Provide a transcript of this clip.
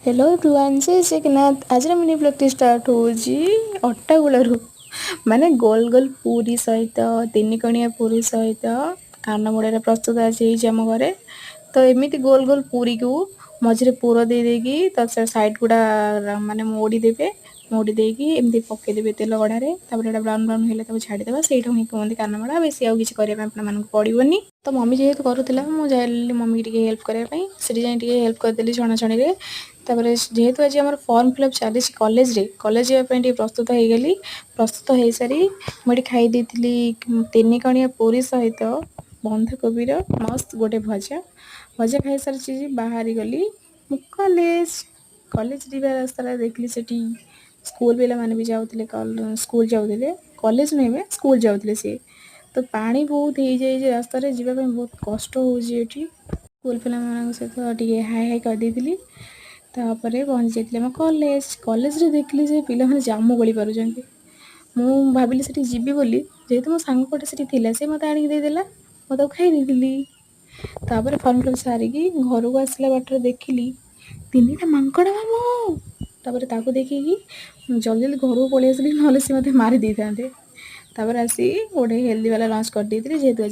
Hello everyone, ଜୟ ଜଗନ୍ନାଥ। ଆଜିର mini ବ୍ଲଗ୍ଟି start ହେଉଛି ଅଟାଗୁଳାରୁ, ମାନେ ଗୋଲ ଗୋଲ ପୁରୀ ସହିତ, ତିନିକଣିଆ ପୁରୀ ସହିତ କାନମୋଡ଼ାରେ ପ୍ରସ୍ତୁତ ଆଜି ହେଇଛି ଆମ ଘରେ। ତ ଏମିତି ଗୋଲ ଗୋଲ ପୁରୀକୁ ମଝିରେ ପୁର ଦେଇ ଦେଇକି ତା ସାଇଡ଼୍ ଗୁଡ଼ା ମାନେ ମୋଡ଼ି ଦେବେ। ମୋଡ଼ି ଦେଇକି ଏମିତି ପକେଇଦେବେ ତେଲ କଢ଼ାରେ। ତାପରେ ଏଇଟା ବ୍ରାଉନ୍ ବ୍ରାଉନ୍ ହେଲେ ତାକୁ ଛାଡ଼ିଦେବା। ସେଇଟା ହିଁ କୁହନ୍ତି କାନମୋଡ଼ା। ବେଶୀ ଆଉ କିଛି କରିବା ପାଇଁ ଆପଣମାନଙ୍କୁ ପଡ଼ିବନି। ତ ମମି ଯେହେତୁ କରୁଥିଲା, ମୁଁ ଯାଇଲି ମମିକି ଟିକେ ହେଲ୍ପ କରିବା ପାଇଁ। ସେଠି ଯାଇ ଟିକେ ହେଲ୍ପ କରିଦେଲି ଛଣାଛଣିରେ। ତାପରେ ଯେହେତୁ ଆଜି ଆମର ଫର୍ମ ଫିଲ୍ଅପ୍ ଚାଲିଛି କଲେଜରେ, କଲେଜ ଯିବା ପାଇଁ ଟିକେ ପ୍ରସ୍ତୁତ ହେଇଗଲି। ପ୍ରସ୍ତୁତ ହେଇସାରି ମୁଁ ଏଠି ଖାଇ ଦେଇଥିଲି ତିନିକଣିଆ ପୁରୀ ସହିତ ବନ୍ଧାକୋବିର ମସ୍ତ ଗୋଟେ ଭଜା। ଭଜା ଖାଇସାରିଛି, ବାହାରି ଗଲି ମୁଁ କଲେଜ। କଲେଜ ଯିବା ରାସ୍ତାରେ ଦେଖିଲି ସେଠି ସ୍କୁଲ ପିଲାମାନେ ବି ଯାଉଥିଲେ, ସ୍କୁଲ ଯାଉଥିଲେ। କଲେଜ ନୁହେଁ, ସ୍କୁଲ ଯାଉଥିଲେ ସିଏ। ତ ପାଣି ବହୁତ ହେଇଯାଇଛି ରାସ୍ତାରେ, ଯିବା ପାଇଁ ବହୁତ କଷ୍ଟ ହେଉଛି ଏଠି। ସ୍କୁଲ ପିଲାମାନଙ୍କ ସହିତ ଟିକେ ହାଇ ହାଇ କରିଦେଇଥିଲି। ତାପରେ ପହଞ୍ଚି ଯାଇଥିଲି ଆମ କଲେଜ। କଲେଜରେ ଦେଖିଲି ଯେ ପିଲାମାନେ ଜାମୁ କୋଳି ପାରୁଛନ୍ତି। ମୁଁ ଭାବିଲି ସେଠି ଯିବି ବୋଲି। ଯେହେତୁ ମୋ ସାଙ୍ଗ ଗୋଟେ ସେଠି ଥିଲା, ସେ ମୋତେ ଆଣିକି ଦେଇଦେଲା, ମୁଁ ତାକୁ ଖାଇ ଦେଇଥିଲି। ତାପରେ ଫର୍ମ ଫିଲ୍ଅପ୍ ସାରିକି ଘରକୁ ଆସିଲା ବାଟରେ ଦେଖିଲି ତିନିଟା ମାଙ୍କଡ଼ ମାମୁଁ। ତାପରେ ତାକୁ ଦେଖିକି ଜଲ୍ଦି ଜଲ୍ଦି ଘରକୁ ପଳେଇ ଆସିଲି, ନହେଲେ ସେ ମୋତେ ମାରି ଦେଇଥାନ୍ତେ। ତାପରେ ଆସି ଗୋଟେ ହେଲ୍ଦି ବାଲା ଲଞ୍ଚ କରିଦେଇଥିଲି, ଯେହେତୁ ଆଜି